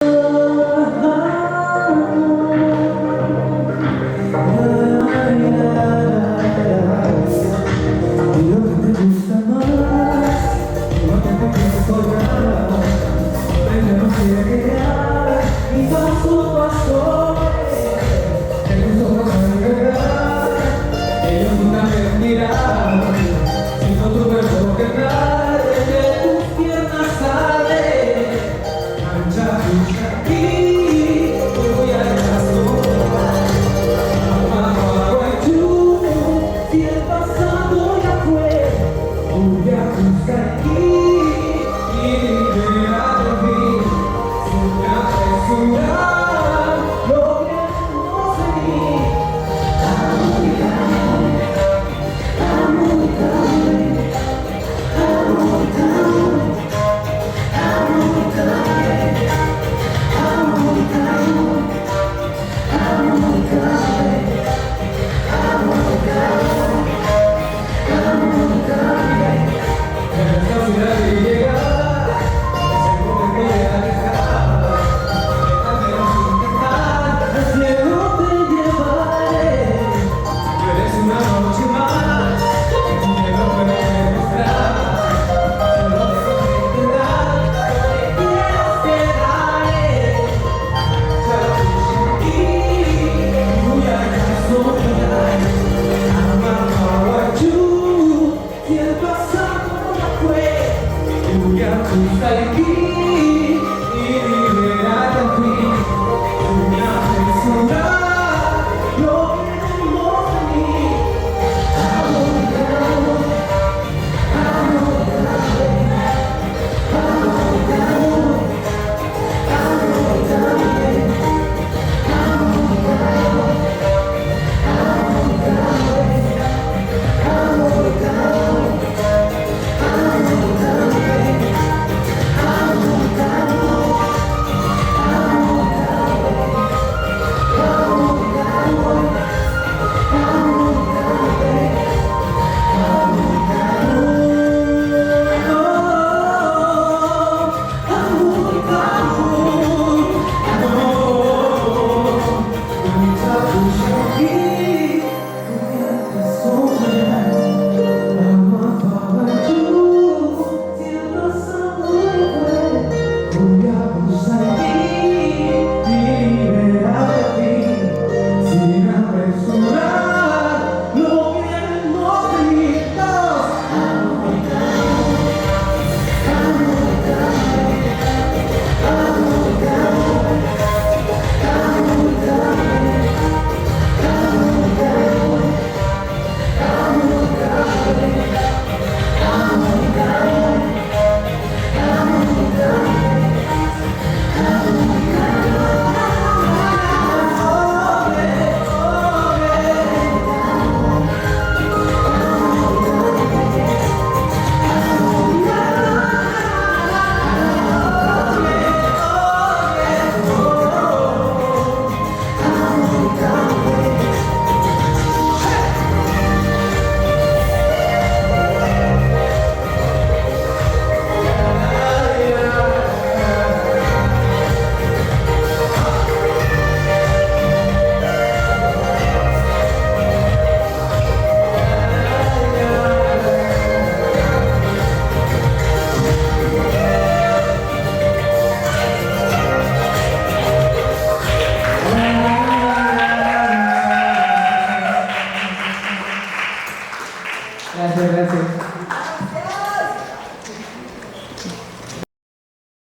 Y lo que te gusta más, lo que te quiero colgar, tenemos que llegar y paso a paso, que tus ojos al llegar, ellos nunca mentirán, siento tu cuerpo quebrar, de tus piernas sale, mancha aquí, voy a dejar sola. Si el pasado ya fue, voy a buscar aquí y liberarte de mí, sin apresurar lo que no seguí. Es fácil de llegar, es el momento de alejar, al menos intentar, al cielo te llevaré. Tú eres una noche más, te lo puedo demostrar. Solo tengo que intentar, lo que quieras te daré. Lo que Sin apresurar lo que hemos tenido. Gracias, gracias.